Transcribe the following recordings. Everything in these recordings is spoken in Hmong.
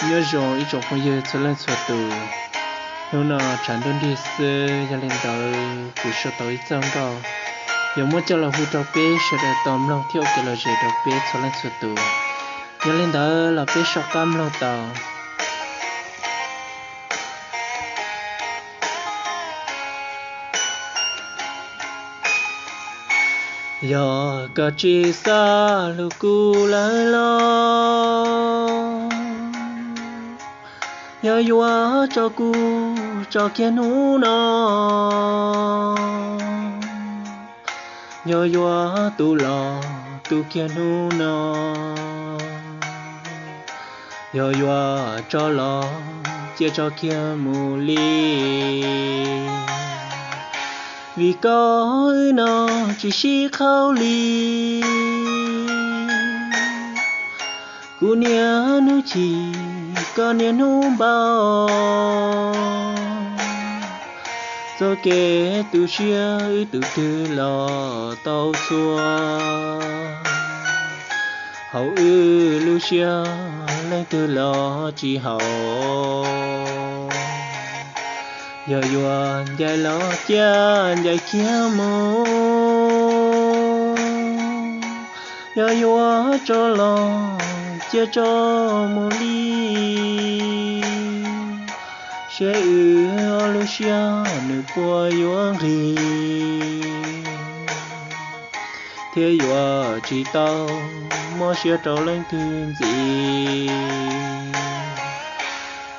Nyob zoo ib tsoom phooj ywg txhua leej txhua tus, hnub no tshav ntuj nrig xwb, yog li ntawd kuv sau tau ib txoj nkauj yuav muab coj los hu rau peb sawv daws tau mloog thiab ua kev lom zem rau peb txhua leej txhua tus. Yog li ntawd los peb soj qab mloog tau. Yog koj tsis xav hlub kuv lawm los, yog yuav tso kuv tso kiag hnub no. Yog yuav tu los tu kiag hnub no. Yog yuav tso los cia tso kiag mus li. Vim koj wb no tsis sib qhaub li. Kuv niaj hnub chim, koj niaj hnub npau. Txoj kev tu siab wb tus twg los tau txhua. Haum wb lub siab leej twg los tsis haum. Yog yuav ncaim los cia ncaim kiag mus. Yog yuav tso los cia tso mus li. Seb wb ob lub siab nws puas yuav nqig, thiab yuav tsis tau mob siab rau leej twg ntxiv.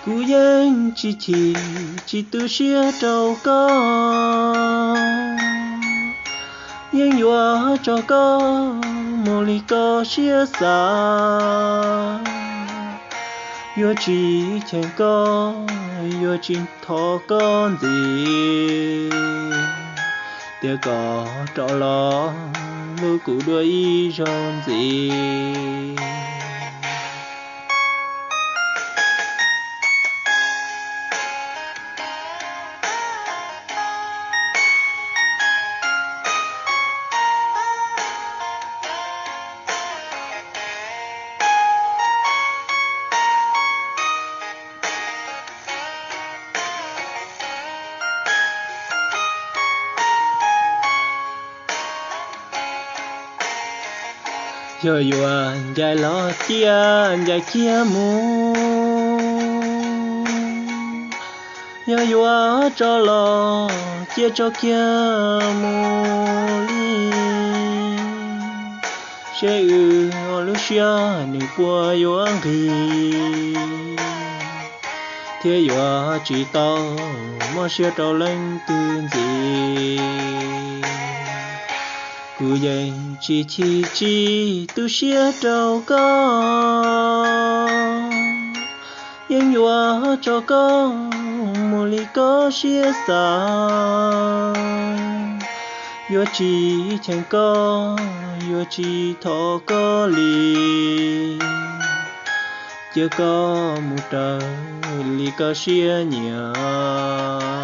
Kuv yeej tsis chim tsis tu siab rau koj. Yeej yuav tso koj mus li koj siab xav. Yuav tsis cheem koj, yuav tsis thov koj ntxiv. Tias kom rov los hlub kuv dua ib zaug ntxiv. Yog yuav ncaim los cia ncaim kiag mus. Yog yuav tso los cia tso kiag mus li. Seb wb ob lub siab nws puas yuav nqig, thiab yuav tsis tau mob siab rau leej twg ntxiv. Kuv yeej tsis chim tsis tu siab rau koj. Yeej yuav tso koj mus li koj siab xav. Yuav tsis cheem koj, yuav tsis thov koj li. Cia koj mus raws li koj siab nyiam.